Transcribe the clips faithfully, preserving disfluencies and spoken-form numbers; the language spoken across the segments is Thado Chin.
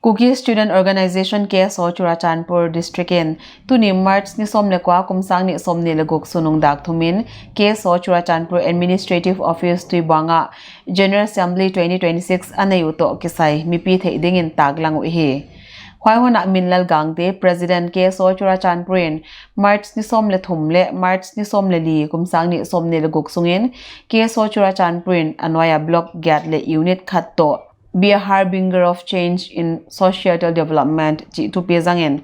Kuki Student Organisation, K S O, Churachandpur District in tuni March ni som le kua, kum sang ni som ni le guk, sunung dak thum in K S O Churachandpur Administrative Office Tuibang a General Assembly twenty twenty-six anei u toh kisai mipi thei dingin taklang u ahi. Huai hun a Minlal Gangte, President, K S O Churachandpur in March ni som le thum le March ni som le li, kum sang ni som ni le guk sungin K S O Churachandpur in anoiya block giat le unit khat toh Be a Harbinger of Change in Societal Development chih thupi zangin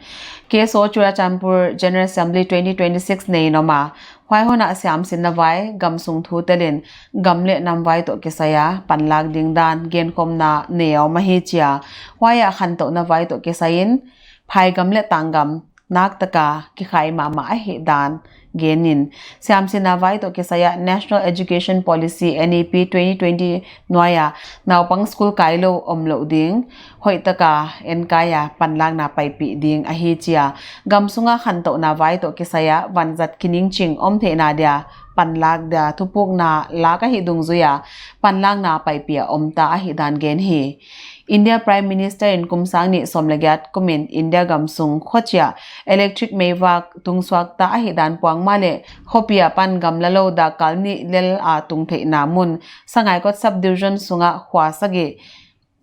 K S O Churachandpur General Assembly twenty twenty-six nei nom a, huai hun a siamsinna vai, gamsung thu telin gam le nam vai toh kisai a panlak ding dan genkhomna nei a um ahi chia, huai a khantouhna vai toh kisai in phaigam le tanggam nak taka kikhai mahmah ahi dan genin, siamsinna vai toh kisai a National Education Policy, N E P, twenty twenty nuai a naupang school kailou omlou ding, hoitaka enkai a panlakna paipih ding ahi chia, gamsunga khantouhna vai toh kisai a vanzat kiningching om theihna dia panlak dia thupukna lak ahi dungjuia panlakna paipih a omta ahi dan gen hi. India Prime Minister in kum sang ni som le giat kumin India gamsung khochia electric meivak tungsuakta ahi dan puang male, khopia pan gamlalou dakkal ni lel a tungtheihna mun Sangaikot Subdivision sunga khua sagi,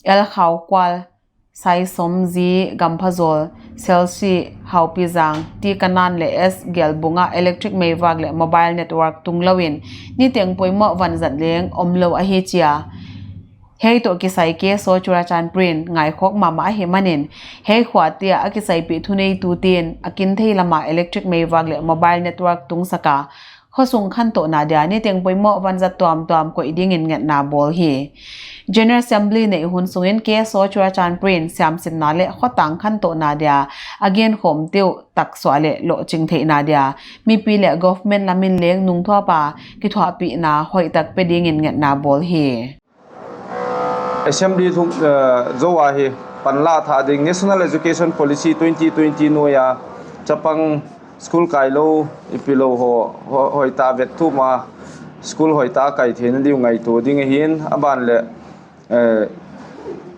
L Khaokual, Saisomji, Gamphajol, Selsi, Haopijang, T Kanan le S Gelbunga electric meivak le mobile network tunglouin niteng poimo vanzat leng omlou ahi chia. Hei toh kisai K S O Churachandpur in ngaikhok mahmah ahi manin, hei khua tia akisaipih thuneitu tin akinthei lama electric meivak le mobile network tungsaka khosung khantouhna dia niteng poimo vanzat tuamtuam koih dingin ngetna bol hi. General Assembly nei hun sungin K S O Churachandpur in siamsinna le khotang khantouhna dia agenkhom teu taksuah le lohching theihna dia mipi le government lamin leng nungthuapa kithuahpihna hoihtak pe dingin ngetna bol hi. Assembly lhung, eh, jou a hi panla thah ding National Education Policy twenty twenty nuai a chapang school kailou, ipilou ho, ho, hoitah vetthum a school hoitah a kai theina diu ngaito ding ahin, aban le, eh,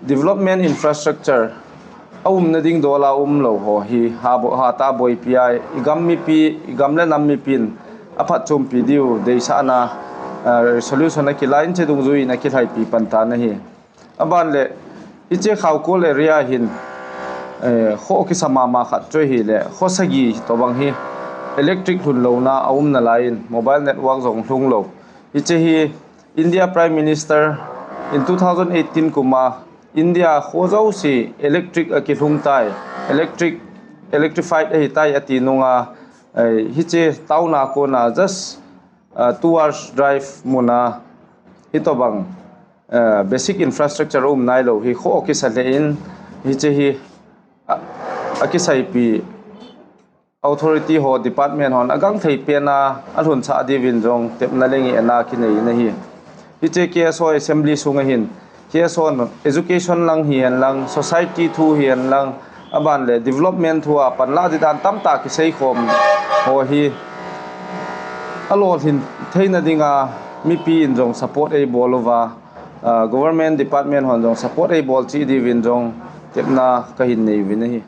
development infrastructure aumna ding dola umlou ho hi ha bo, hatah boipi a, igam mipi, igam le nam mipin aphatchompi diu deisahna, eh, resolution akilan che dungjuiin akilhaipi pan tan ahi. Aban le, hiche Khaokual area hin, eh, kho kisa mama khat chu ahile, kho sagi tobang hi electric lhunlouna aum nalaiyin, mobile network jong lhunglou. Hiche hi India Prime Minister in two thousand eighteen kum a India kho jouse electric akilhung tai, electric, electrified ahitai ati nunga, eh, hiche town a kona just, ah, two hours drive mun a, hitobang, ah, basic infrastructure um nailou hi kho kisa lheh in, hiche hi, ah, akisaipi authority ho, department hon agangthei pen a alhun sah diuvin jong tepna le ngehna kinei in ahi. Hiche K S O assembly sunga hin, K S O in education lang hihen lang, society thu hihen lang, aban le development thu a panla ding dan tamtah kiseikhom ho hi alolhin theina dinga mipi in jong support eibol uva, ah, government department hon jong support eibol cheh diuvin jong tepna kahin nei uvin ahi.